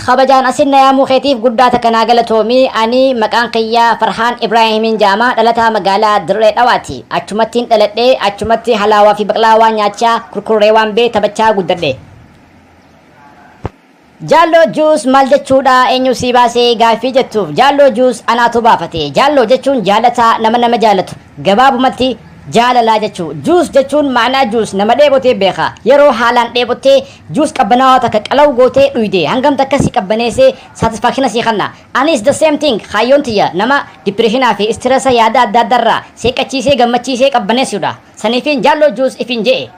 Kabajaan asin na yaamuu keetiif guddaa takka naa galatoomi. Ani maqaan kiyya Farhaan Ibraahiimiin jedhama. Dhalataa magaalaa Dirree Dhawaati. Achumattiin dhaladhee, achumatti halaawaa fi baqlaawaa nyaachaa, kurkurree waan bee taphachaa guddadhe. Jaalloo Juus maal jechuudha, eenyu sii baasee gaaffii jettuuf, Jaalloo Juus anaatu baafate. Jaalloo jechuun jaalataa, nama nama jaalatu. Gabaabumatti jaalalaa jechuu. Juus jechuun ma'anaa juus nama dheebotee beeka. Yeroo haalaan dheebottee juus qabbanaawaa takka qalaw gootee dhuyde, hangam takka si qabbaneessee satisfaction sii kanna. Anis the same thing, kaayyoon tiyya nama depressionaa fi stressa yaada adda addaarraa seeqachiisee, gammachiisee qabbaneessuudha. Saniifiin Jaalloo Juus ifin je'e.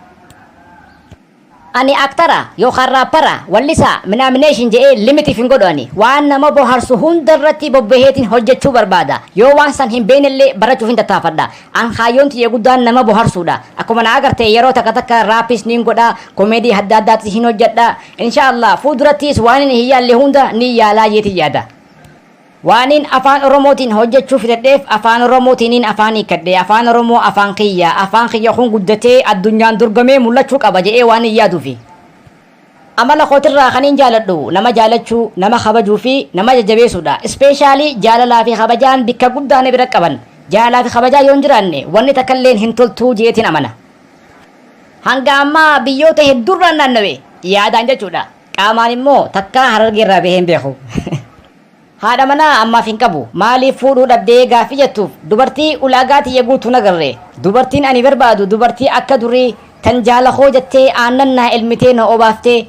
Ani aktara yookaan raappara, wallisaa, minaamination je'ee limitiif hin godhu. Ani waan nama bohaarsu hunda irratti bobbaheetiin hojjechuu barbaada. Yoo waan san hin beeknellee barachuuf hin tattaafadha. An kaayyoon tiyya guddaan nama bohaarsuudha. Akkuma na agarte, yeroo takka takka raapis niin godha, komeedii adda addaattis hin hojjedha. Inshaallah, fuuldurattis waan inni hin yaalle hunda ni yaalaa jeetiin yaada. Waaniin afaan Oromootiin hojjechuu fedhadheef, afaan Oromootiiniin afaan hiikkadhe. Afaan Oromoo afaan kiyya. Afaan kiyya kun guddatee addunyaan dorgomee mul'achuu qaba jedhee waan hin yaaduufi. Amala kootirraa kan hin jaaladhu nama jaalachuu, nama kabajuu fi nama jajjabeessuudha. Especially jaalalaa fi kabajaan bikka guddaa na bira qaban. Jaalalaa fi kabajaa yoo hin jiraanne, wanni takka illee hin toltuu jeetiin amana. Hanga ammaa biyyoota hedduurraan naannawe yaadaan jechuudha. Qaamaan immoo takkaa Harargeerraa bahee hin beeku. Haadha manaa ammaaf hin qabu. Maaliif fuudhuu dhabdee gaaffii jettuuf, dubartii ulaagaa tiyya guutuu nagarre. Dubartiin ani barbaadu dubartii akka durii tan jaala koo jettee aannan naa elmitee na obaaftee